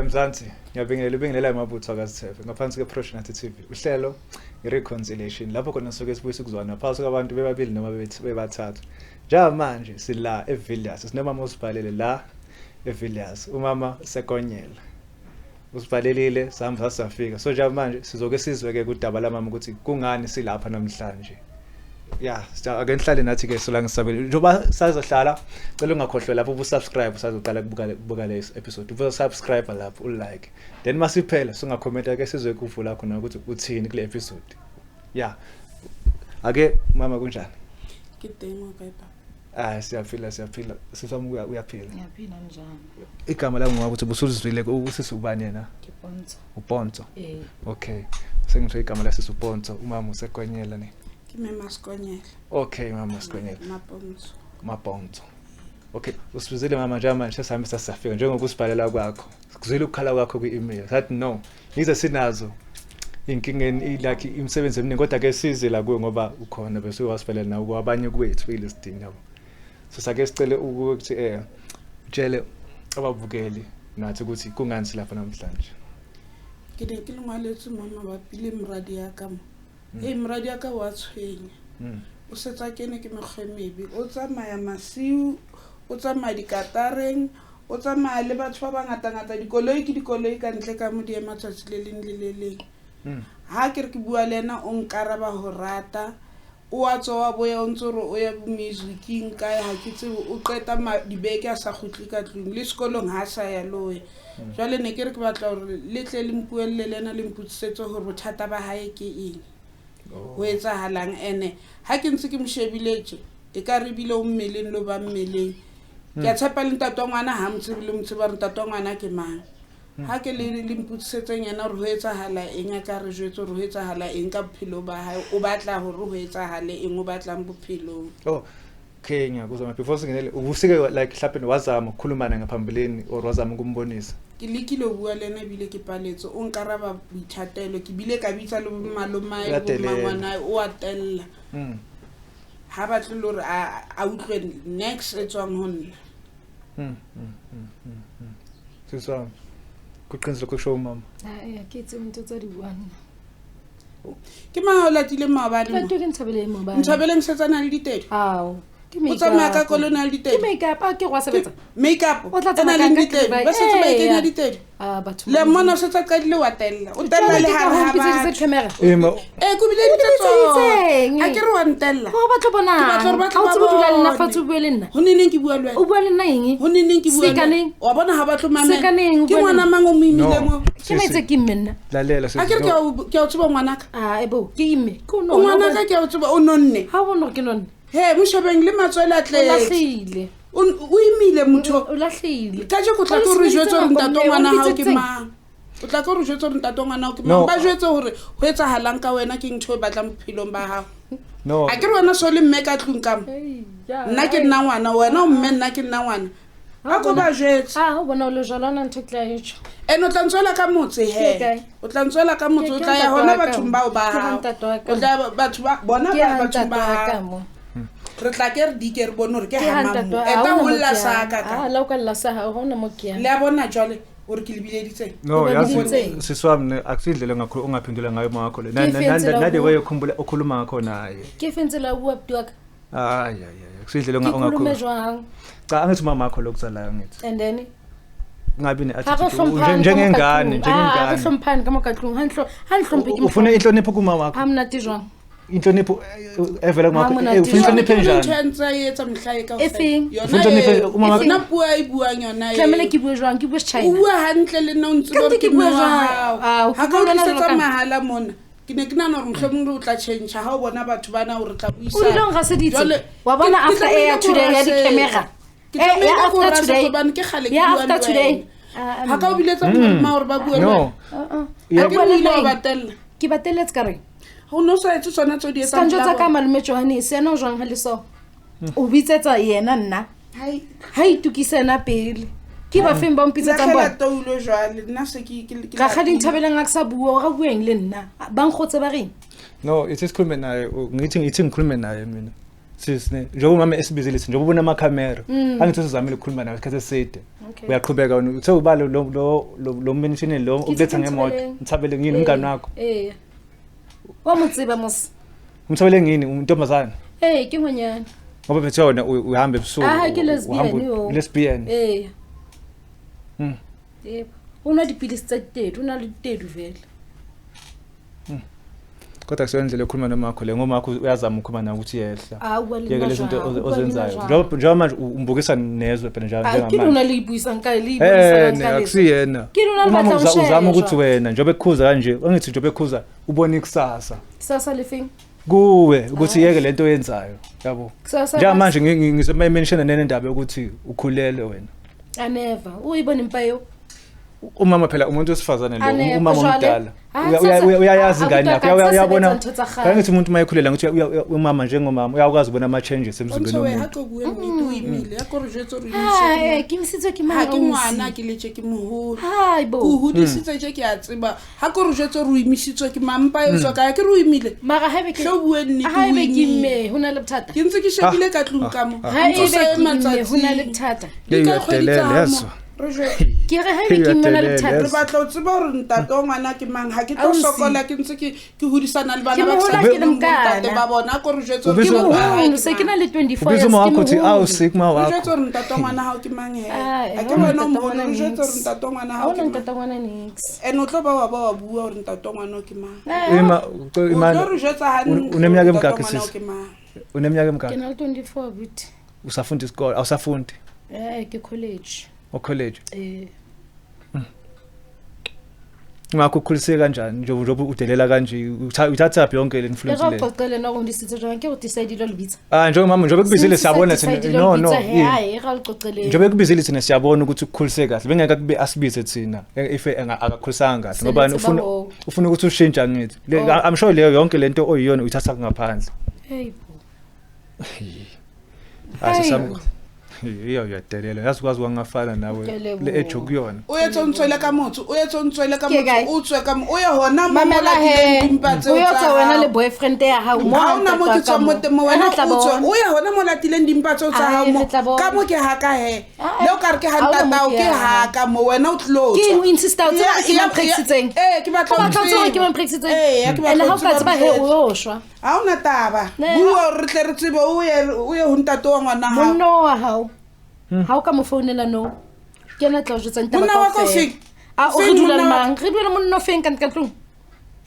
Mzansi, ngiyabingelela ubingelela amabutho akaZithebe ngaphansi kweProshinathi TV. Uhlelo i-reconciliation lapho khona sisuke sibuyisa ukuzwana phakathi kwabantu bebabili noma bebathathu. Njengamanje sila eVilliers, sinomama osibhalele la eVilliers, umama Sekonyela. Usibhalelile sahamba safika. So njengamanje sizoke sizwe-ke kudaba lamama ukuthi kungani silapha namhlanje. Ya, ake nihlale nathi ke solange sisabele. Njengoba sazohlala, cela ungakhohlwa lapho ubu-subscribe usazoqala kubuka le episode. Ubu-subscribe lapho, u-like. Then masiphela sungakhomenta ke sizwe kuvula khona ukuthi uthini kule episode. Ya. Ake mama kunjani? Ke teng o kae papa? Ah, siyaphila siyaphila. Sisami uyaphila. Ngiyaphila njani? Igama lami ngoba usulizwile usisi ubani yena? Ke Pontsho. uPontsho. Eh, Okay. Sengisho igama lasisi uPontsho, umama uSekonyela ne. Ke mme Masekonyela. Okay mama Sikonyela. Mapontsho. Mapontsho. Okay, usibizile mama njengamanje sesihambe sasafika njengoba usibhalela kwakho. Sikuzwile ukukhala kwakho kwi-email. Sathi no, yize sinazo inkingeni like imisebenzi eminingi kodwa ke size la kuwe ngoba ukhona bese wasibhalela nawe kwabanye kwethu kulesidingo yabo. So sake sicele ukuthi utshele ababukeli nathi ukuthi kungani silapha namhlanje. Ke ne ke le ngwaletse mo mabapi le moradi ya ka mo. Hei, moradi ya ka wa tshwenya. O setse a kene ke mekgwa e mebe. O tsamaya masiu, o tsamaya dikatareng, o tsamaya le batho ba bangata-ngata. Dikoloi ke dikoloi ka ntle ka mo di ema tsatsi le leng le le leng. Ha ke re ke bua le ena o nkaraba ho rata. O a tswa wa boya o ntse o re o ya musicing kae ha ke tsebe, o qeta dibeke a sa kgutle ka tlung, le sekolong ha sa ya le ho ya. Jwale ne ke re ke batla hore le tle le mpuelle le ena le mpotsisetse hore bothata ba hae ke eng. Ho etsahalang ene ha ke ntse ke mo shebile tje, e ka re ebile o mmeleng le ba mmeleng. Ke a tshepa le ntate wa ngwana ha mo tsebe le mo tseba hore ntate wa ngwana ke mang. Ha ke le mpotsisetseng yena hore ho etsahala eng, a ka re jwetse hore ho etsahala eng ka bophelo ba hae, o batla hore ho etsahale eng, o batlang bophelong. Oh, okay, ngiyakuzwa. Before singenele, ubusike like mhlawumbe wazama ukukhuluma naye ngaphambilini or wazama ukumbonisa? Ke lekile ho bua le ena ebile ke paletse, o nkaraba boithatelo, ke bile ka bitsa le bo malomae, le bo Uyatelela. mmangwanae, o a tella. Ha batle le hore a utlwe next e tswang ho nna. Sisi wami, kuqinisile kusho umama. Hayi, ke tsebe ntho tsa di buang. Ke mang o latile maobane mo? Latwe ke Nthabeleng maobane. Nthabeleng setse a na le ditedi? Ao, ke O tsamaya ka make-up. koloi o na le ditedi? Ke make-up, a ke go a sebetsa. Ke make-up, O tla e na tsamaya leng ka ditedi. driver. Ba setse ba e kenya Eya. ditedi. Ah, batho Le ba mmona Modimo. o setse a qadile wa tella. O Ke tella tla le ke ka hare ho ha mpitseditse batho. camera. Ee, ma- Ee, ke bile O ditse mpitseditseng? tsona. A ke re wa ntella. Gore ba tlo bonang. Ke batla hore ba tlo Ha o ba tsebe ho dula le nna bone. fatshe o bue le nna. Ho neneng ke bua le wena? O bua le nna eng? Ho neneng ke bua le wena? Sekaneng. Wa bona ha ba tlo mamela. Sekaneng, o Ke bua le ngwana nna. mang o mo imileng No. o? Ke maitse ke imme nna. Lalela, sisi, A ke re no. ke a o tseba ngwanaka. Ah, ebo, ke imme. Ke o O nona, o ngwanaka bona. ke a o tseba, o nonne. Ha o bone hore ke nonne. He, mo shebeng le matswele a O tletse. lahlehile. O imile motho. O lahlehile. Kajeko o tla O ke o re jwetse hore sebeditse ntate wa nako, ngwana mme, o hao ke mpitsetseng? mang. O tla ke o re jwetse hore ntate wa ngwana hao ke No. mang. Ba jwetse hore ho etsahalang ka wena ke ntho e batlang bophelong ba hao. No. A ke re wena so le mme ka tlung ka mo. Ei, ya, Nna ke nna ngwana, wena o mme, nna ke nna ngwana. Ha A ko ba jwetse. Ah, o bona o le jwalo, ha hona ntho e ke tla e tjho. Ene o tla ntswela ka motse he. Ke kae? O tla ntswela ka motse, o Ke tla ya ntate hona wa ka bathong mo. bao ba Ke ha hao. ntate wa ka O tla ya batho ba bona Ke ba ha bathong ntate ba wa ka hao. mo. Re tla ke re dike re bone hore ke Ke ha ha mang ntate mo. wa- Eta ha ho hona mo lla ke sa yang. ka ka. Ah, la o ka lla sa hao, ha hona mo ke yang. Le a bona jwale hore ke lebileditseng? No, Ngoba yazi ngibitseng. sisi wami ne akusindlela ongaphendula ngayo uma wakho le. Ke fentse la Nade bua. way ukhumbula ukhuluma ngakho naye. Ke fentse la bua abuti wa ka. Hayi hayi hayi akusindlela Ke khulume ongakhuluma. jwang? Cha angithi umama wakho lokuzalayo ngithi. And then Kungabi ne ha re attitude hlomphane njengengane ka mo ka tlung. Ah, ha re njengengane. hlomphane ka mo ka tlung. Ha nhlompe ke Ufuna mhlompe. inhlonipho kumama wakho. Ha monate jwang? Inhlonipho evela Ha kumama wakho. monate Ufuna jwang? inhlonipho Ke enjani? ntho e ntse a e etsa mehla e kaofela. E feng? Yona Ufuna inhlonipho eo. umama wakho? Yona puo a e buang yona eo. Tlamehile ke bue jwang? Ke bue O Sechina. bua hantle le nna o ntse Ka hore nnete ke ke bue mme wa jwang? hao. Ah, Ha ke ka o bua le wena tlisetsa jwalo ka- mahala mona. Ke ne ke nahana hore mohlomong o tla change ha o bona batho bana hore tla buisana. O dule o nraseditse. Jwale, Wa bona ke after tlamehile e ya ke o today ya rasetse. di-camera. Ke Eh, ya tlamehile ke o after rasetse today. hobane ke kgale ke Ya bua le after today. wena. Ah, Ha ka o biletsa bo malome hore ba bue le No. wena. Uh-uh. Ha ke Bua re le o ile wa nna ba eng? tella. Ke ba telletse ka reng? Ho no sa etse tsona tseo di Se ka etsang njwetsa pela ka bona. malome Johannes, yena o jwang ha le so? O bitsetsa yena nna. Hai. Ha itokise yena pele. Ke ba feng ba mpitsetsang Lahlela bona? toulo jwale, nna se ke Rakgadi lapile. Nthabeleng a ke sa bua, o ra bueng le nna. Ba nkgotse ba reng? No, ithi sikhulume naye, ngithi ngikhulume naye mina. Sis ne, njengoba umama esibizile njengoba ubona amakhamera, angithi usizamile ukukhuluma nawe isikhathi eside. Okay. Uyaqhubeka wena uthe ubalo lo mention lo Ke ukuletha itse ke ngemoto. Nthabeleng. Mthabele ngini umngani wakho? Ee, wa mo tseba mos. Umthabele ngini untombazana? Ee, ke ngwanyana. Ngoba bethe wena uhamba ebusuku. Ah, ke lesbian, yo. Lesbian. Ee. Yebo, o nwa dipilisi tsa ditedu, o na le ditedu vele. Kodwa kuseyona indlela yokukhuluma nomakho le, ngoba makho uyazama ukukhuluma nawe ukuthi yehla. A bua le Yeke nna lezi zinto jwang? O bua le nna ozenzayo. jwang? Njengoba manje umbukisa nezwe phela Ah, ke njengamanje. lona le ibuisang ka le Eh, ibuisanang ka le. akusiyena. Ke lona le Umama batlang ho uzama ukuthi shejwa. wena njengoba ekukhuza kanje, angithi njengoba ekukhuza ubona ikusasa Kusasa le feng? kuwe ukuthi yeke lento oyenzayo, yabo. Kusasa. Njengamanje ngizomention nendaba yokuthi ukhulelwe wena. A never. O e bone mpa eo. Umama phela umuntu wesifazane lo, Ane, umama jwale. omdala. Ah, Uyayazi ingane abuti yakhe, wa ka, uyabona. sebetsa ntho tsa kgale. Angithi umuntu uma ekhulela ngithi umama njengomama uyakwazi ukubona ama changes emzimbeni Pontsho, ha womuntu. ke bue nnete, o imile. Ya ko re jwetse hore o Ah, imisitswe eh, ke imisitswe ke ke mang. mang? Ha ke ngwana ke letse ke moholo. Hai bo. Ke o hodisitse tje ke a tseba. Ha ke re jwetse hore o imisitswe ke mang, mpa e tswa kae? Ke re o imile. Mara haebe ke Hle o bue nnete, haebe o ke imile. imme, ho na le bothata. Ke ntse ke shebile ka tlung ka mo. Ha Ntse o ebe sa ye ke imme, ho na le matsatsing. bothata. Di Hey, ka kgwedi tsa uyadelela, hao mo. yazo. Re jwetse. Ke re haebe ke imme, ho na le bothata. Re batla ho tseba hore ntate wa ngwana ke mang. Ha ke tlo Ausi. sokola ke ntse ke hodisana le bana Ke ba ke sa mohola ke le tsebeng mokana. bontate ba bona. Ha ko re jwetse hore Ubizwa- Ke ntate wa hae moholo, ke se ke mang. na le 24 Ubiza years, uma ke wakho uthi moholo. awu sick ma Re wakho. jwetse hore ntate wa ngwana hao ke mang he. Ah, Ha ke ha hona wena o ntate wa moholo, ngwana re jwetse hore niks. ntate wa ngwana Ha hao hona ke mang. ntate wa ngwana niks. And o tlo ba wa ba wa bua hore ntate wa ngwana o ke mang. Eh, Ima O imani tlo re jwetsa hantle uneminyaka hore ntate wa emingaki ngwana o sisi? ke mang. Uneminyaka Ke emingaki? na le 24 abuti. Usafunda isikole, awusafundi Eh, ke college. o college. Eh. Ngakho ukhuliseke kanjani njengoba udelela kanje uthathaphi yonke le E influence re o le? qoqele na hore o hodisitswe jwang, ke hore decide-ile ho le bitsa. Ah, njengoba mama njengoba ekubizile Since siyabona sa thina decide-ile ho no le no. bitsa, he, yeah. hai, e re o qoqeleng. Njengoba ekubizile thina siyabona ukuthi ukukhuliseke kahle, bengeke akube asibize thina if akakhulisanga kahle ngoba Selethe ufuna ba- ufuna ukuthi ushintshe angithi. Oh. I'm sure leyo yonke lento oyiyona uyithatha ngaphandle. Hey bo. Hayi Hayi. sisami. Iya uyadelela. Yazi kwazi wangafana nawe Ke le age okuyona. O etse o ntswele ka motse, o etse o ntswele ka Ke kae? motse, o tswe ka mo, o ye hona mo mo Mamela he. latileng dimpa tseo O yo tsa tswa wena hao. le boyfriend ya hao mo Ha hona mo ke tswang mo teng mo, wena Re tla o tswe, bona. o ye hona mo latileng dimpa tseo tsa Ai, hao mo. re tla bona. Ka mo ke haka he. Ah, Le o ka re ke ha ha hona mo ntatao, ke ke ya haka mo, wena o tlilo Ke tswa. eng o insista o tseba Ya, hore ke ya, mang preksitseng? ya, ee, ke batla O ho batla ho tseba hore ke tseba. mang preksitseng? Ee, ke batla And ho ha o ka tseba tseba hore he, jwetse. o yo shwa. Ha hona taba. Ne, Bua hore re tle re tsebe, o ye ho ntate wa ngwana hao. Monna wa hao. Ha o ka mo founela no. Ke yena a tla o jwetsang taba Monna wa ka o kaofela. feng? A o Feng re dula le monna wa mang? Re dula le monna o feng ka tlung?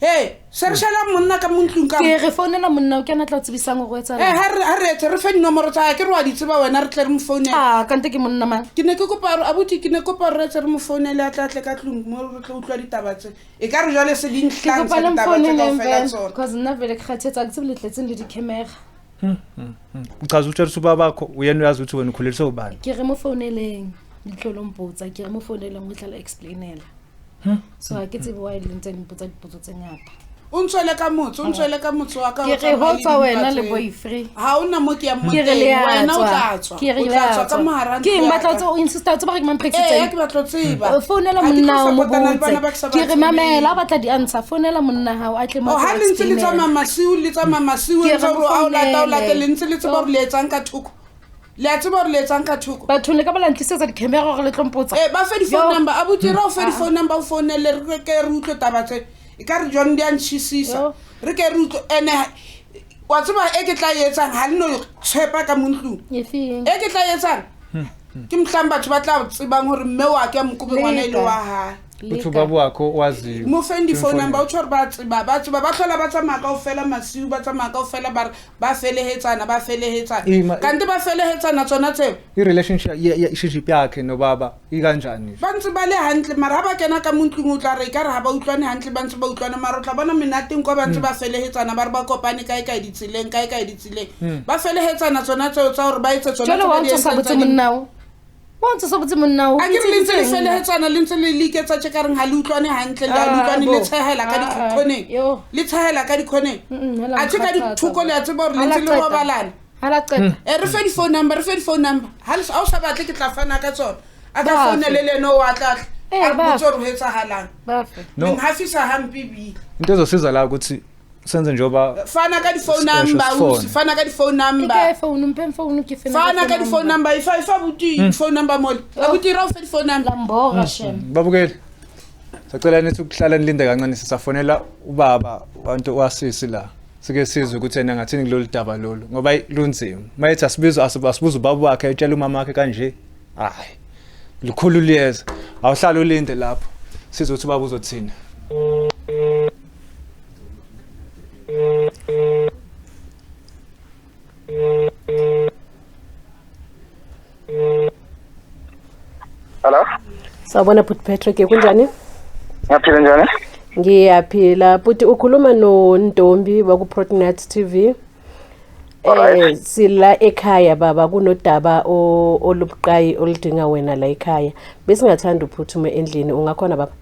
Hey, se re shela monna ka mo ntlong ka mo. Ke re founela monna o ke yena a tla o tsebisang hore o Eh, etsahalang. ha re etse, re fe dinomoro tsa hae, ke re wa di tseba wena, re tle re mo founele. Ah, kante ke monna mang? Ke ne ke kopa hore abuti, ke ne ke kopa hore re etse re mo founele, a tla tle ka tlung mo re tlo utlwa ditaba tse. E ka re jwale se di Ke ntlhantsha kopa le ditaba tse mfouneleng kaofela vele, tsona. cause nna vele ke kgathetse, ha ke tsebe le tletseng le di-camera. Uchaza utshela ukuthi ubaba wakho uyena uyazi ukuthi wena ukhuleliswe ubani. Ke re mo founeleng, le tlo lo mpotsa, ke re mo founeleng o tla le explainela. So ha ke tsebe why le ntse le mpotsa dipotso tse ngata. O ntswele ka motse, o ntswele ka motse wa ka, o Ke re tsamaye ho le tswa dimpa wena le tseo. boyfriend. Ha hona mo ke yang mo Ke re teng, le a wena o tswa. tla tswa. Ke re O le tla a tswa ka tswa. mo hara Ke ntlo eng ya batla ka. o tseba o insista o tseba hore ke mang Ee, preksitseng? ke batla ho tseba. O founela Ha ke tlo monna o mo support-ana le botse. bana ba ke sa ba Ke re tsebeng. mamela, ha o batla di-answer, founela monna hao a tle mo Oh, a tlo ha le ntse le explainela. tsamaya masiu, le tsamaya masiu, Ke re ntse mo hore ha o lata, o late, founele. le ntse le tseba hore le etsang ka thoko. Le a tseba hore le etsang ka thoko. Bathong le ka ba la ntlisetsa di-camera hore le tlo mpotsa. Eh, ba fe di-phone Yo. number. Abuti, re o fe di-phone number, o founele, re ke re utlwe taba tse. E ka re John di a ntjhisisa. Yo. Re ke re utlwe. Ene, wa tseba e ke tla e etsang, ha le no tshepa ka mo ntlong. E feng? E ke tla e etsang, ke mohlang batho ba tla tsebang hore mme wa ka Mokobe ngwana e le wa hae. Uthi ubaba wakho waziyo. Mo feng di-phone number, o tjho hore ba tseba, ba tseba, ba hlola ba tsamaya kaofela masiu, ba tsamaya kaofela, ba re ba felehetsana, ba felehetsana. Kante ba felehetsana tsona tseo. I-relationship relationship yakhe nobaba ikanjani? Ba ntse ba le hantle, mara ha ba kena ka mo ntlong o tla re ekare ha ba utlwane hantle, ba ntse ba utlwana, mara o tla bona menateng kwa ba ntse ba felehetsana, ba re ba kopane kae kae ditseleng, kae kae ditseleng. Ba felehetsana tsona tseo tsa hore ba etse tsona Jwale tse wa ba di ntso sa entseng botse tsa di- monna o. Wa ntso sa botse monna o. A ke re le ntse le felehetsana, le ntse le le iketsa tje ka reng ha le utlwane hantle, le ha le Ah, utlwane, bo. le tshehela ka Ah, ah, dikhoneng. yo. Le tshehela ka dikhoneng. Mm, hela Athe ka nkgathatsa. dithoko le a tseba hore le Ha la ntse le qeta. robalana. Ha la qeta. Eh, re fe di-phone number, re fe di-phone number. Ha ha o sa batle ke tla fana ka tsona. A tla Ba fe. founele le ena o a tla tla. Eh, A re ba botse fe. hore ho etsahalang. Ba fe. No. Le nhafisa hampe ebile. Into ezosiza la ukuthi Senze njengoba Fana ka di-phone Sesho number, sifone. ausi, fana ka di-phone Ke number. kae phone? Mphe phone ke fane Fana ka di-phone number, e fa abuti phone number mole. Abuti ra o fe di-phone number. La mbora shem. Babukeli, sacela nithi ukuhlala nilinde kancane, sisafonela ubaba wantu wasisi la. Sike sizwe ukuthi yena ngathini kulolu daba lolu, ngoba lunzima. Mayethi asibizwe, asibuze ubaba wakhe, etshela umama wakhe kanje. Hayi, likhulu liyeza. Awuhlala ulinde lapho, sizwe ukuthi ubaba uzothini. Hello? Sawubona Bhuti Patrick, kunjani? Ngiyaphila, njani? Ngiyaphila. Bhuti, ukhuluma noNtombi waku Protonet TV. Alright. Sila ekhaya baba, kunodaba olubuqayi oludinga wena la ekhaya. Besingathanda uphuthume endlini, ungakhona baba?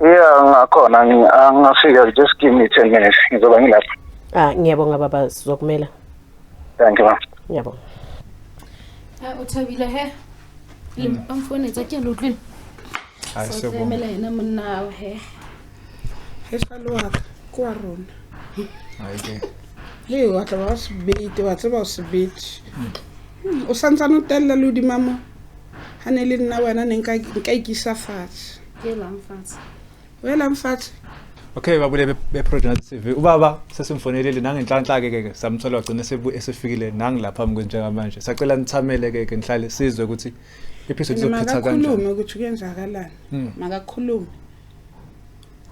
Yeah, ngakhona, ngingafika, just give me 10 minutes. Ngizoba ngilapha. Ah, ngiyabonga baba, sizokumela. Thank you, ma'am. Ngiyabonga. Ah, o thabile he. Le ba mfounetsa ke le utlwile. Hayi, So siyabonga. tlamela yena monna hao he. He sa le wa ka, ke wa rona. Hayi ke. He wa tla ba wa sebete, wa tseba o sebete. O santsane o tella le hodima mo. Ha ne le nna wena ne nka ikisa fatshe. Ke lang fatshe. O elang fatshe? Okay, babule be-Protonet TV. Ubaba sesimfonelile nangenhlanhla ke ke samthola, wagcina esefikile nangilapha phambi njengamanje. Sacela nithamele ke ke nihlale sizwe ukuthi episode Ene izophetha kanjani. Makakhulume ukuthi kuyenzakalani. Makakhulume.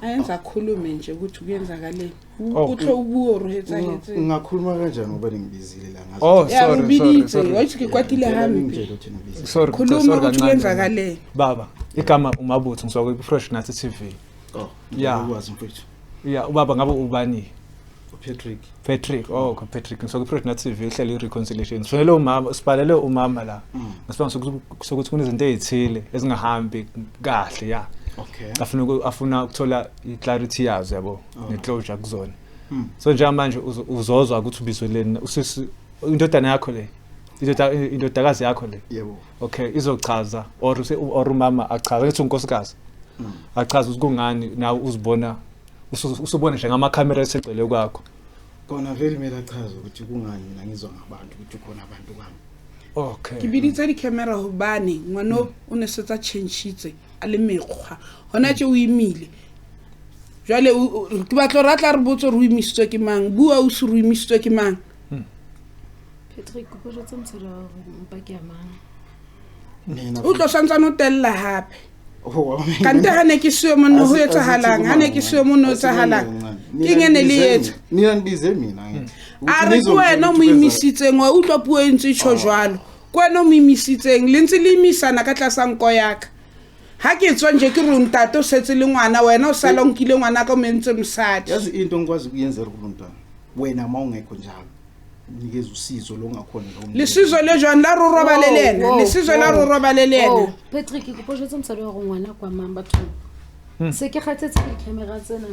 Ayenza akhulume nje ukuthi kuyenzakaleni. Oh. Utlwe o bue hore ho etsahetseng. Ngingakhuluma kanjani ngoba ningibizile la ngazi? Oh, Ya, sorry, sorry, ngibiditse, sorry. wa itse ke kwatile Ngicela hampe. ningitshele ukuthi ningibizile. Sorry, Khuluma sorry ukuthi kancane. kuyenzakaleni. Baba, igama uMabutho, ngisuka ku-Fresh Nathi TV. Oh, Yeah. ngikwazi mfethu. Yeah, ubaba ngabe ubani? uPatrick. Patrick. Oh, okay, Patrick. Ngisuka ku-Fresh Nathi TV, ihlelo i-reconciliation. Sifonele umama, sibhalele umama la. Ngesibanga sokuthi kunezinto ezithile ezingahambi kahle, ya. Okay. Afuna ukuthola i-clarity yazo, yabo, ne-closure kuzona. So njengamanje uzozwa ukuthi ubizweleni usisi, indodana yakho le. Indoda, indodakazi yakho le. Yebo. Okay, izochaza or umama achaza, ngithi unkosikazi. Achaza ukuthi kungani nawe uzibona usubona njengamakhamera esegcwele kwakho. Kona vele kumele achaze ukuthi kungani mina ngizwa ngabantu ukuthi khona abantu kwami. Okay. Ke biditse di-camera hobane ngwano o ne setsa changitse a le mekgwa hona tje, o imile jwale, ke batla hore a tla re botse hore o imisitswe ke mang. Bua o se re o imisitswe ke mang. Patrick, o jwetse mosadi wa hore mpa ke ya mang. Mina O tlo santsane o tella hape. Oh, Kante ha ne ke siyo monne ho etsahalang? Ha ne ke siyo monne ho etsahalang? Ke eng e ne le etsa? Nina nibize mina ngithi. A re ke wena o mo imisitseng, wa utlwa puo e ntse e tjho jwalo, ke wena o mo imisitseng, le ntse le imisana ka tlasa nko ya ka. Ha ke tswa nje ke re ntate o setse le ngwana, wena o sala o nkile ngwana ka o mo entse mosadi. Yazi into engikwazi ukuyenzela kulo mntwana. Wena mawungekho njalo, Nikeza usizo lo ongakhona lo. Lesizo le jwang la re o robale le yena? Wow, Lesizo la re o wow. robale le Oh, yena. Patrick, ke kopa o jwetse mosadi wa hore ngwana kwa mang bathong. Se ke kgathetse ke di-camera tsena.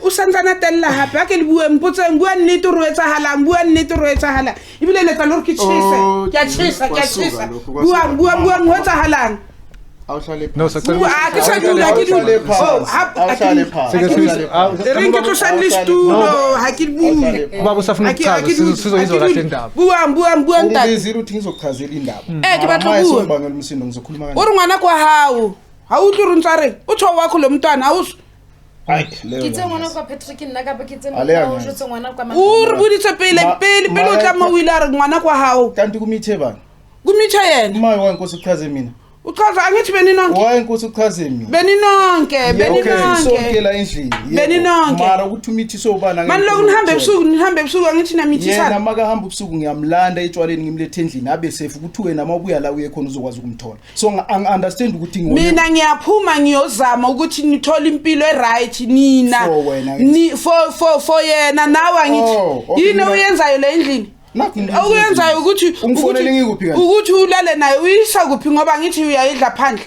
O santsane a tella hape. Ha ke le bue, mpotseng, bua nnete hore o etsahalang, bua nnete hore o etsahalang, ebile letsa le hore ke tjhese. Oh, Ke a tjhesa, ke a kwasuka tjhesa. lokho, kwasuka. Buang, buang, buang, ho etsahalang? Awuhlale No, phansi. sacela Bua, ke sa dula, ke dula. Awuhlale Oh, phansi. ha Awuhlale phansi. Sike Awuhlale phansi. E reng ke tlosang le setulo, ha ke bue. Ubaba usafuna Ha ke- ha ukuchaza, ke dule, sizozwa ha ke kahle dule. indaba. Buang, buang, buang ntate. Ungibizile uthi ngizokuchazela indaba. Eh, ke batla Mara ho bua. manje sengibangela umsindo, ngizokhuluma O kanjani? re ngwana kwa hao, ha o utlwe re ntse a reng o tsho wakho lo mntwana ha o Hayi, leyo Ke tse ngwana angiyazi. kwa Patrick nna kapa ke tse Ale monna o angazi. jwetse ngwana kwa mang? O re boditse pele, pele pele o tla mo, o ile a re ngwana kwa hao. Kanti kumithe bani? Kumithe yena. Uma wayenkosi uchaze mina. Uchaza angithi beninonke. Wayenkosi uchaze mina. Beninonke, beninonke. Sonke la endlini. Yebo. Beninonke. Mara ukuthi umithiso ubani Mani lokhu nihambe ebusuku, nihambe ebusuku, angithi Yena namithisana. makahamba ubusuku ngiyamlanda etshwaleni, ngimlethe endlini abe safe, ukuthi wena mawubuya la uye khona uzokwazi ukumthola. So angi-understand ukuthi Mina ngiyaphuma ngiyozama ukuthi nithole impilo e-right nina. For wena. Ni for yena nawe angithi. Oh, okay, Yini mina- oyenzayo le endlini? Nakhu into Okuyenzayo ukuthi Ungifonele ngikuphi kanti? ukuthi ulale naye uyisa kuphi, ngoba ngithi uyayidla phandle.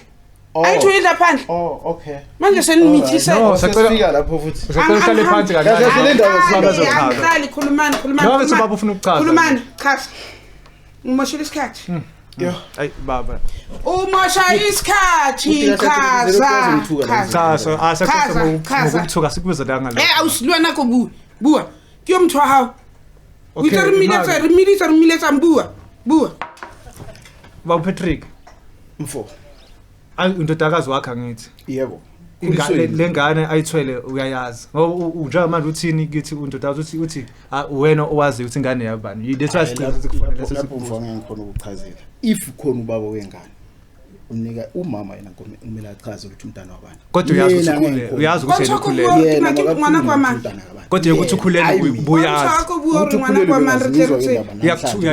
Oh. Angithi uyidla phandle. Oh, okay. Manje senimithise. No, sacela Sesifika lapho futhi. sacela uhlale phansi kancane. Kahle, kahle, le ndawo Ubaba ezochaza. Angihlali, khulumani, khulumani. Noma bethi khulumani. ubaba ufuna ukuchaza. Khulumani, chaza. Ngimoshela isikhathi. Ay baba. Umosha isikhathi chaza. Cha so asekho ngokuthuka sikubiza la ngalo. Awusilwana ko bua. Bua. Ke yo motho wa hao. O itse re mmiletsa bua. Bua. Baba Patrick. Mfo. Indodakazi wakhe angithi. Yebo. Lengane ayithwele uyayazi. Ngoba njengamanje uthini kithi undodakazi uthi wena owazi ukuthi ingane yabani. That's why sicela ukuthi kufanele lapho mfo ngikhona ukuchazela. If khona ubaba wengane unika umama yena kumele achaze ukuthi umntana wabani. Kodwa uyazi ukuthi ukhulele, uyazi ukuthi ukhulele. Yena ngwana kwa mang. Kodwa ukuthi ukhulele ubuyazi. Ukuthi ngwana kwa mang re tle iyakuthuka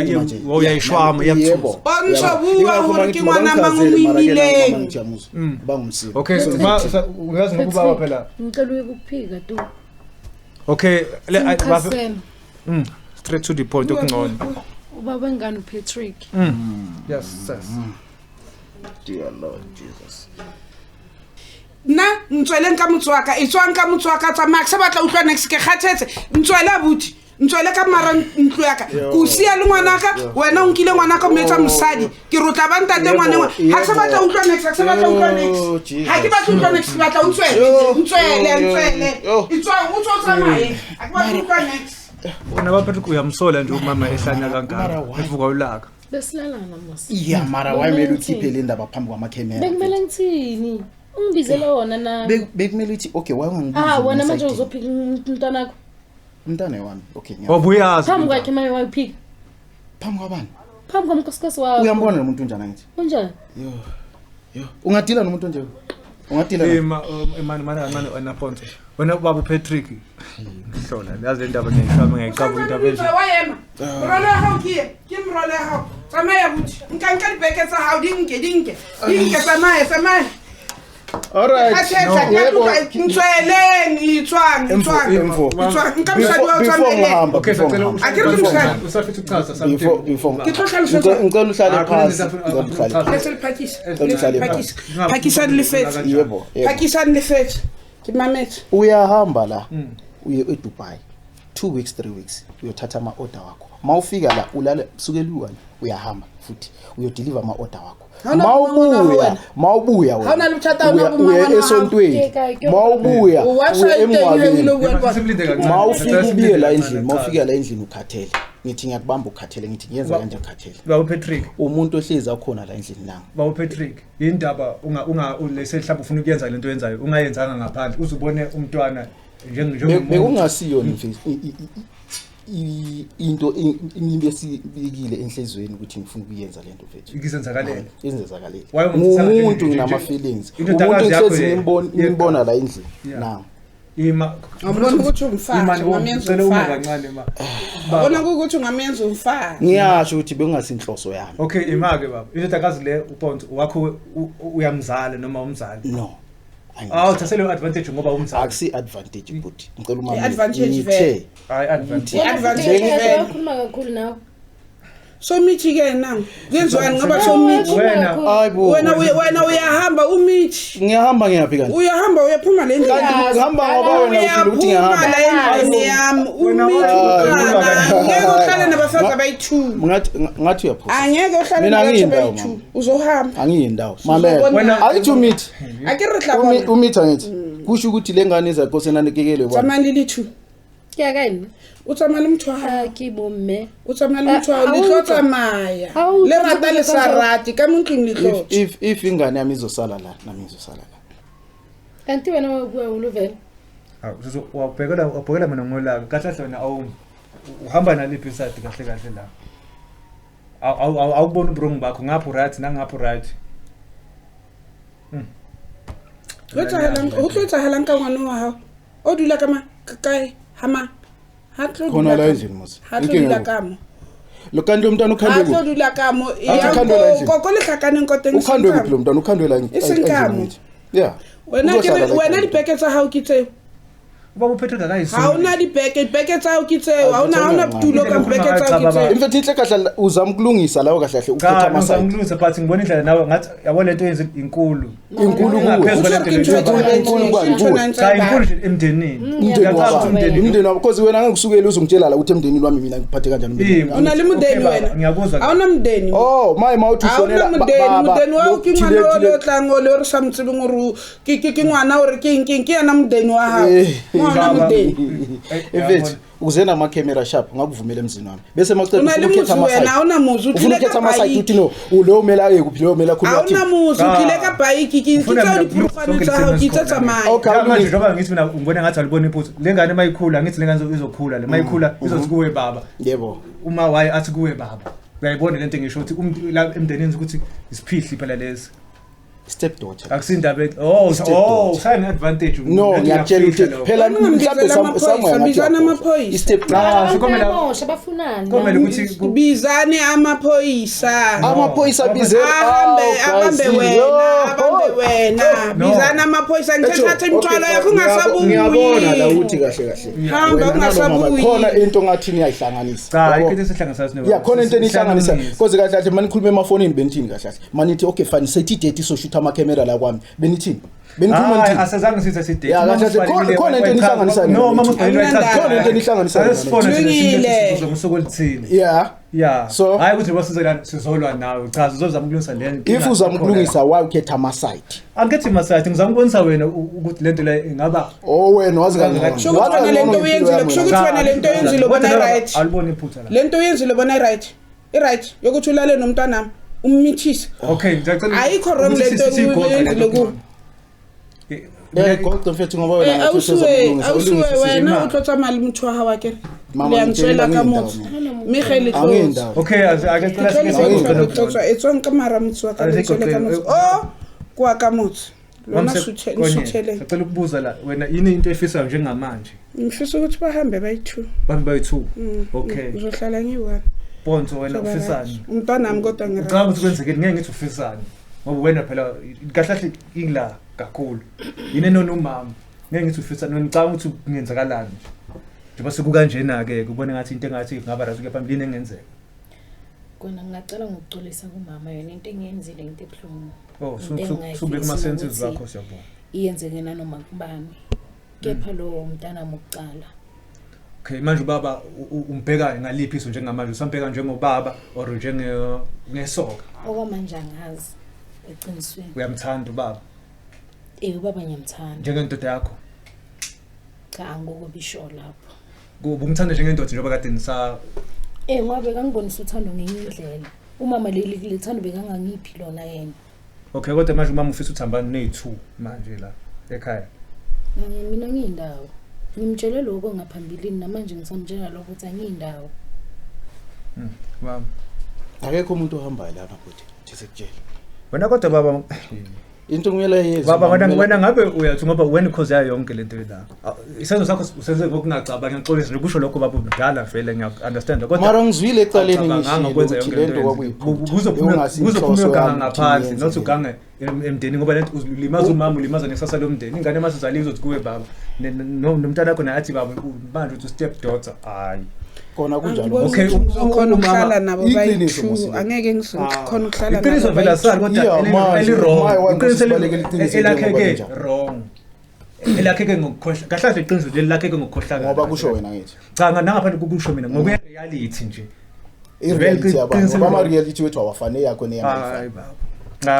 uyayishwama iyakuthuka. Bontsha bua hore ke ngwana mang o imileng. Bangumsiko. Okay, uyazi ngokubaba phela. Ngicela ukuphika tu. Okay, straight to the point okungcono. Ubaba wengane uPatrick. Yes, yes. Dear Lord Jesus. Nna ntswele nka motho wa ka e tswang ka motho wa ka tsamaya ke sa batla utlwa next ke kgathetse ntswele abuti ntswele ka mara ntlo ya ka ko sia le ngwanaka wena o nkile ngwanaka o metsa mosadi ke re o tla ba ntate ngwane ngwe ha ke sa batla utlwa next ha ke sa batla utlwa next ha ke batla utlwa next ke batla o ntswele ntswele e tswang o tswa o tsamaye ha ke batla utlwa next. Wena ba Patrick uyamsola nje umama ehlanya kangaka evuka ulaka. Besilalana mos. Yeah, mara why mele ukhiphe le ndaba phambi kwamakhemera? Bekumele ngithini? Ungibizele wona na. Bekumele uthi okay why ungangibizi? Wena manje uzophika umntanakho. Umntana wami. Okay, ngiyabona. Obuyazi. Phambi kwakhe manje wayiphika. Phambi kwabani? Phambi komkosikazi wakho. Uyambona lo muntu unjani angithi? Unjani? Yo. Yo. Ungadila nomuntu onje? Ungadila. Mani kancane wena Ponto. Wena baba uPatrick. Ngihlola. Yazi le ndaba ngiyayishama ngiyayicabanga indaba enje. Wayema. Morwalo wa hao ke ke morwalo wa hao. Tsamaya buti. Nka nka dibeke tsa hao di nke. Di nke tsamaya tsamaya. All right. Ntsweleng itswang. Nka mosadi wa tsamaile. Okay, sicela usafitha ukuchaza something. Before. Ke tlo hlalosetsa. Ngicela uhlale phansi. Phakisa. Phakisa le fetse. Yebo. Phakisa le fetse. Ke mametse. Uyahamba la. Uye eDubai. 2 weeks 3 weeks uyothatha ama order wakho. Mawufika la ulale sukela u1 uyahamba futhi uyodeliver ama order wakho. Mawubuya wena uya esontweni mawubuya emngcwabeni mawufika ubuye la endlini mawufika la endlini ukhathele ngithi ngiyakubamba ukhathele ngithi ngiyenza kanje ukhathele. Baba Patrick umuntu ohlezi akhona la endlini nami. Baba Patrick indaba unga lese mhlawumbe ufuna ukuyenza lento oyenzayo ungayenzanga ngaphandle uzubone umntwana njengomuntu bekungasiyo into imibesibikile enhlizweni ukuthi ngifuna ukuyenza lento mfethu. Ikizenzakalele. Izenzakalele. Umuntu nginama feelings. Umuntu ngihlezi ngimbona la endlini. Na. Ima ngibona ukuthi umfazi ngamenza umfazi kancane ma. Bona ukuthi ungamenza umfazi. Ngiyasho ukuthi bekungasinhloso yami. Okay, ima ke baba. Indodakazi le uPonto wakho uyamzala noma umzali? No. Thathele advantage ngoba umzali. Akusi advantage buti. Ngicela umama. Advantage vele. Hayi advantage. Advantage vele. Ukhuluma kakhulu nawe. So mithi ke na. Kwenziwani ngoba so mithi. Hayibo. Wena uyahamba umithi. Ngiyahamba ngiyaphi kanti? Uyahamba uyaphuma le ndlela. Kanti ngihamba ngoba wena ushilo ukuthi ngiyahamba. La endlini yami umithi. Ngeke uhlale nabafazi abayi2. Ngathi uyaphuza. Angeke uhlale nabafazi abayi2. Uzohamba. Angiyindawo. Mamela. Ayithi umithi. Ake re tla bona. Umithi angithi. Kusho ukuthi lengane izakho senanekekele wena. Tsamaya le 2. Ke ya kae nna? O tsamaya le motho wa hao. Ke bo mme. O tsamaya le motho wa hao le tlo tsamaya. Le rata le sa rate ka mo ntlong le tlo. If ingane yami izosala la nami ngizosala la. Kanti wena wa bua o lo vele. Wabhekela mina ngolaka kahle kahle wena awu uhamba naliphi iside kahle kahle la. Awuboni ubrong bakho ngapho right nangapho right. Ho tlo etsahalang ka ngwana wa hao? O dula ka ma kae hama? Ha tlo khona la endlini mos. Ha tlo dula ka mo. Lo kanti lo mntana ukhandwe kuphi? Ha tlo dula ka mo. Koko le hlakaneng ko teng. Ukhandwe kuphi lo mntana ukhandwe la endlini? Yeah. Wena ke wena dipeke tsa hao ke tseo. Ubaba uPatrick akayisoli. Ha una dibeke, dibeke tsa hao ke tseo. Ha una tulo ka dibeke tsa hao ke tseo. In fact inhle kahle uzama ukulungisa lawo kahle kahle ukhetha Cha, ama-side. ngizamlungisa but ngibona indlela nawe ngathi yabo lento yenze inkulu. Inkulu kuwe. Ngaphezu kwalento Kusho le. ukuthi Inkulu ntho kwani, ena kuwe. ntse Cha, e ba- inkulu nje emndenini. Umndeni Ngiyacabanga wababa. ukuthi umndeni. Umndeni wabo because wena ngeke usukele uzongitshela la ukuthi emndenini wami mina ngiphathe kanjani umndeni Yebo. O na le modeni Okay, baba, wena? ngiyakuzwa. Ha ona modeni? Oh, maye mawuthi Ha ona ufonela modeni, baba, modeni wa hao ke lo- ngwana thile- o le o thile- tlang o le o re sa mo tsebeng hore ke ngwana hore ke eng, ke eng, ke yena modeni wa hao. Eh, Ngwana Baba. modeni. Mfethu uze nama-camera sharp ngakuvumela emzini wami bese O na le mawuceda motse wena, ha ona motse, o ufuna tlile ukukhetha ka ama-side bike. uthi no lo kumele aye kuphi lo kumele akhulume Ha ona athini. motse, o tlile Ah. ka bike, ke Ufuna tseo mina dipurukgwane sonke tsa hao, ke lesi tse tsamaya. Okay. Manje njengoba ngithi mina ngibona ngathi alibona iphutha. Le ngane mayikhula ngithi le ngane izokhula le mayikhula izothi kuwe baba. Yebo. Uma waye athi kuwe baba. Uyayibona lento engisho ukuthi umuntu la emndenini ukuthi isiphihli phela lesi. Step daughter. Akusindaba oh Step oh daughter. usayine advantage. No, ngiyakutshela ukuthi phela Wena ungambizela mhlawumbe amaphoyisa, somewhere ngathi bizana uyakhohlwa. amaphoyisa. I-step daughter. Ah, sikomela Bayamosha bafunani? komela ukuthi Bizane amaphoyisa. Amaphoyisa abize Ahambe Oh, abambe guys, wena, yo. abambe wena. No. Bizana amaphoyisa ngithatha imithwalo yakho Ngiyabona la ungasabuyi. ukuthi kahle kahle. Hamba Wena nalo mama, ungasabuyi. khona into ngathi niyayihlanganisa. cha Yabo? into esihlanganisa sine. Ya khona into enihlanganisa because kahle kahle manikhuluma emafonini benithini kahle kahle manithi okay fine sethi date soshutha ama-camera la kwami benithini benikhuluma Hayi nithini asazange sithi sidate. Ya, kahle kahle, khona into enihlanganisayo No, mama Akunandaba. Khona into enihlanganisayo. Sifone Kulungile. sizoza ngosuku oluthile. yeah Yeah. So- hayi ukuthi basizolana sizolwa nawe. Cha sizozama ukulungisa le nto. if uzama ukulungisa why ukhetha ama-side Angithi masayidi ngizama ukubonisa wena ukuthi lento le ingaba oh wena wazi kangcono Kusho ukuthi Wazi wena kangcono lento ngempilo oyenzile, yami kusho wena. ukuthi wena lento oyenzile Kodwa ubona laba i-right. Aliboni iphutha la. Lento oyenzile bona i-right. I-right yokuthi ulale nomntwanami ummithise. Okay, ngiyacela. Ayikho wrong ukuthi lento siyigoqe oyenzile lento. kuwe. Eh, goqe mfethu ngoba wena Eh, ngathi ausiwe, usezama ukulungisa, ausiwe ulungise wena imali. o tlo tsamaya le motho wa hao akere. Mama, Le a ntswela ngitshela ka angiyindawo motse. mina. Mme ge le tlo. Angiyindawo. Okay, ake Ke cela tlo le sike tlo sigoqe le tlo tswa e tswang ka mara motse wa ka le ntswele ka motse. Oh, kwa ka motse. Lona suthe sutheleng. Ngicela ukubuza la wena yini into efisayo njengamanje? Ngifisa ukuthi bahambe bayi-two. Bantu bayi-two. Okay. Ngizohlala ngiyi-one. Ponto wena Ngizoba ufisani? right. Umntwanami kodwa Ngicabanga ngi ukuthi kwenzekeni ngeke ngithi ufisani ngoba wena phela kahle kahle ingila kakhulu. Yini enona umama? Ngeke ngithi ufisani wena ngicabanga ukuthi kungenzakalani nje. Njengoba sekukanjena ke kubona ngathi into engathi ingaba right kuya phambili engenzeka. Kona ngingacela ngokuxolisa kumama yona into engiyenzile into ebuhlungu. Oh, Into engingayifisi subeka kuma senses nokuthi wakho siyabonga. Iyenzeke nanoma kubani. Kepha lowo mntanami wokuqala. Okay, manje ubaba umbheka ngaliphi iso njengamanje? Usambheka njengobaba or njenge ngesoka? Okwamanje angazi eqinisweni. Uyamthanda ubaba Eh ubaba ngiyamthanda. njengendoda yakho? Cha angikubi sure lapho. Ubumthanda njengendoda njengoba kade nisa Eh ngoba bekangibonisa uthando ngenye indlela. Umama leli lethando bekangangiphi lona yena. Okay, kodwa manje umama ufisa uthambani neyi-2 manje la ekhaya. Mina ngiyindawo. Ngimtshele lokho ngaphambilini namanje ngisamtshela lokho ukuthi angiyindawo. Baba. Akekho umuntu ohambayo lana bhuti thisekutshela Wena kodwa baba into kumele yenziwe baba wena kumele- wena ngabe uyathi ngoba wena cause yayo yonke lento la. Isenzo sakho usenze ngokungacabangi ngiyaxolisa nje kusho lokho baba mdala vele ngiya-understand kodwa mara ngizwile ecaleni Awucabanganga ngishilo ukwenza ukuthi yonke lento lento kwakuyiphutha uzophuma Bekungasinhloso uganga yami ukuthi ngaphansi ngiyenze not le. ugange emndenini ngoba lento ulimaza umama ulimaza nekusasa lomndeni ingane masizaliwe izothi kuwe baba nomntana wakho naye athi baba manje uthi step daughter hayi Kona kunjalo Angiboni Okay, ukuthi ngizokhona ukuhlala nabo Iqiniso, bayi-two. Mosile. Angeke ngikhona ukuhlala iqiniso nabo vele bayi-two. asali kodwa Yeah, manje, eli-wrong maye, why iqiniso sibalekela iqiniso elakheke njengoba linjalo? wrong elakheke ngokukhohla kahle kahle iqiniso leli lakheke ngokukhohlakala ngoba kusho wena ngithi cha nangaphandle kokusho mina ngokuya reality nje i-reality yabantu Iqiniso ngoba eli-wrong. ama-reality wethu awafani eyakho neyami hayi ayifani. baba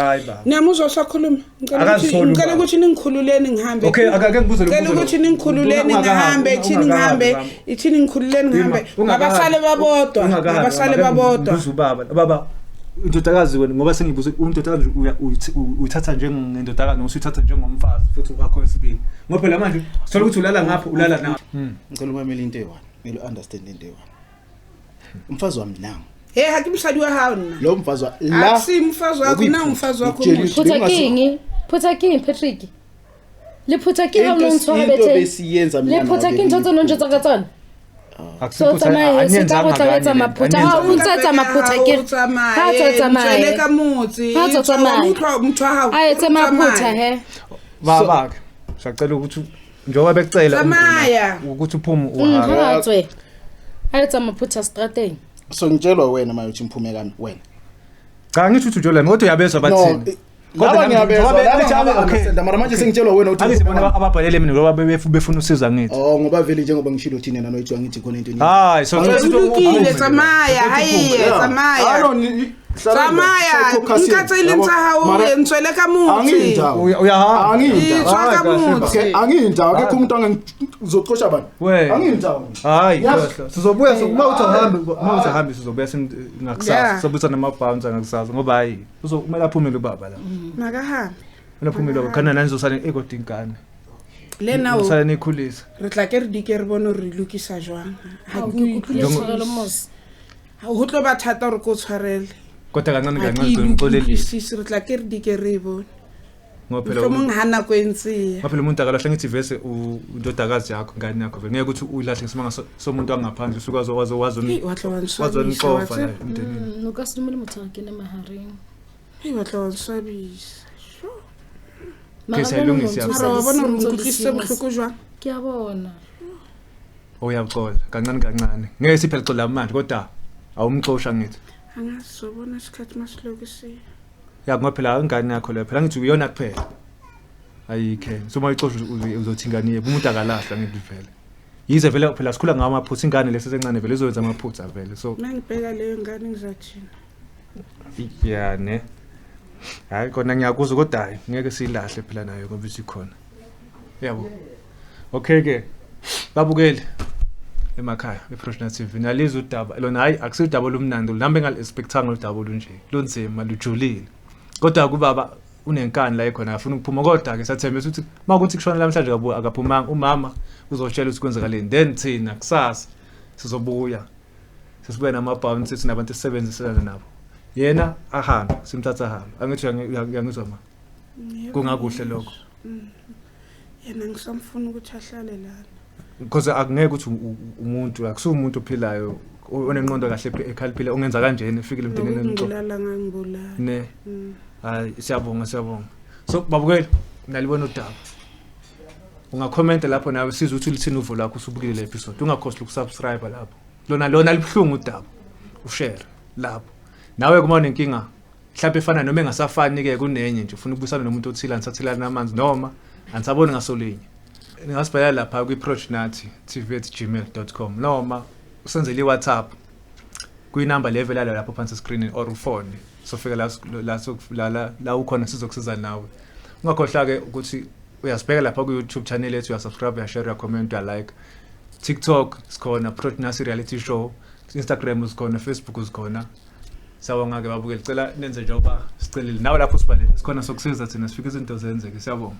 hayi baba Niyamuzwa usakhuluma? Ngicela ukuthi Akazisoli ngicela ubaba. ukuthi ningikhululeni ngihambe. Okay, ake ngibuze lo Ngicela mbuzo lo. ukuthi ningikhululeni Ungakahambi, ngihambe, ithini ungakahambi, ngihambe, baba. ithini ngikhululeni ngihambe. Ungakahambi. Ngabasale babodwa, Ungakahambi, ngabasale baba, babodwa. ngibuze ubaba baba indodakazi wena ngoba sengibuze umndodakazi uyithatha njengendodakazi noma usuyithatha njengomfazi futhi wakho wesibili ngoba phela manje sithola ukuthi ulala ngapha ulala na Ngicela umamele into eyi-one kumele u-understand into eyi-one umfazi wami nangu Hey, ha ke mosadi wa hao nna. lo mfazi wa la Akusi mfazi wakho, na mfazi wakho Ngikutshela omuhle. ukuthi Phutha bengingasi- king? Phutha king Patrick? Le phutha ke ha o Into- ntshwara into bethe. besiyenza mina Le phutha nawe ke ntho tse no njwetsa ka tsona. So tsamaye se tla go tla maphutha. Ha o ntse tsa maphutha ke. Ha tsa tsamaye. Tswele ka motse. Ha tsa tsamaye. Utlwa motho wa hao. A etse maphutha he. baba ke siyacela ukuthi Njengoba bekucela Tsamaya. ukuthi uphume uhambe. Ha tswe. A etsa maphutha strateng. So ngitshelwa wena maye uthi ngiphume kami wena. Cha ngisho ukuthi ujolani kodwa uyabezwa bathini. Laba ngiyabezwa laba okay. Mara manje sengitshelwa wena uthi angithi bona ababhalele mina ngoba befuna usiza ngithi. Oh ngoba vele njengoba ngishilo thina nanoyithiwa ngithi khona into. Hayi so ulukile tsamaya hayi tsamaya. Tsamaya nka tse leng tsa hao e ntswele ka motse. Uyahamba. Angiyindawo. Angiyindawo akekho umuntu angizoxosha abantu. Angiyindawo. Hayi sizobuya uma uthi ahambe uma uthi ahambe sizobuya ngakusasa sizobuya nama-bouncer ngakusasa ngoba hayi kumele aphumele ubaba la. Makahambe. Kumele aphumele ubaba khona nani nizosala ekodwa ingane. Le nao. Usale nikhulisa. Re tla ke re dike re bone hore re lokisa jwang. Ha ke kuphile tshwarelo mos. Ho tlo ba thata hore ke o tshwarele. Kodwa kancane kancane ngixolelile. Sisi re tla ke re dike re e bone. Ngoba phela mhlomong ha nako e ntse e ya. Ngoba phela umuntu akalahle ngithi vese undodakazi yakho ingane yakho vele ngeke ukuthi uyilahle ngesimanga somuntu angaphandle usuke wazonixova la emndenini. No ka se dumele motho a kene mahareng. Hei batla wa nswabisa. Ke sa ilungisa. Mara wa bona hore nkutlwisitse bohloko jwang? Ke a bona. Uyaxola kancane kancane. Ngeke siphele xola manje kodwa awumxosha ngithi. Angazi isikhathi masilokhu. Ya ngoba phela ingane yakho leyo phela ngithi uyona kuphela. Ayikho. So uma uyixosha uzothi ingane yebo umuntu akalahla ngithi vele. Yize vele phela sikhula ngamaphutha ingane lesesencane vele izoyenza amaphutha vele. So mangibheka leyo ngane ngizathina. Ya ne. Hayi kona ngiyakuzwa kodwa hayi ngeke silahle phela nayo ngoba isikhona. Yabo. Okay ke. Babukeli emakhaya eProject TV nalizwe udaba lona hayi akusidaba olumnandi nami ngali-expectanga udaba olunje lunzima lujulile. Kodwa kubaba unenkani la ekhona afuna ukuphuma kodwa ke sathembisa ukuthi makuthi kushona namhlanje akaphumanga umama uzotshela ukuthi kwenzakaleni then thina kusasa sizobuya sesibuya nama-bounce sinabantu esisebenzisana nabo. Yena ahambe simthatha ahambe angithi uyangizwa ma kungakuhle lokho. Yena ngisamfuna ukuthi ahlale lana because akungeke ukuthi umuntu akusumuntu ophilayo onenqondo kahle ekhaliphile ongenza kanjena efikile emndenini ngibulala ngangibulala ne. Hayi siyabonga siyabonga. So babukeli nalibona udaba ungakhomenta lapho nawe sizwe ukuthi lithini uvo lakho usubukile le episode ungakhohlwa ukusubscribe lapho lona libuhlungu udaba ushare lapho nawe kuma unenkinga mhlawumbe efana noma engasafani ke kunenye nje ufuna ukubuyisana nomuntu othile anisathelana amanzi noma anisaboni ngasolinye ningasibhalela lapha kwi-projnathi.tv@gmail.com noma usenzele i-WhatsApp kwinamba level yalo lapho phansi screen or ufone sofika la ukhona sizokusiza nawe. Ungakhohlwa ke ukuthi uyasibheka lapha ku-YouTube channel yethu uyasubscribe uyashare uyacomment uyalike. TikTok sikhona Projnathi Reality Show, Instagram sikhona, Facebook sikhona. Siyabonga ke babukeli cela nenze njengoba sicelile nawe lapho usibhalele sikhona sokusiza thina sifike izinto zenzeke. Siyabonga.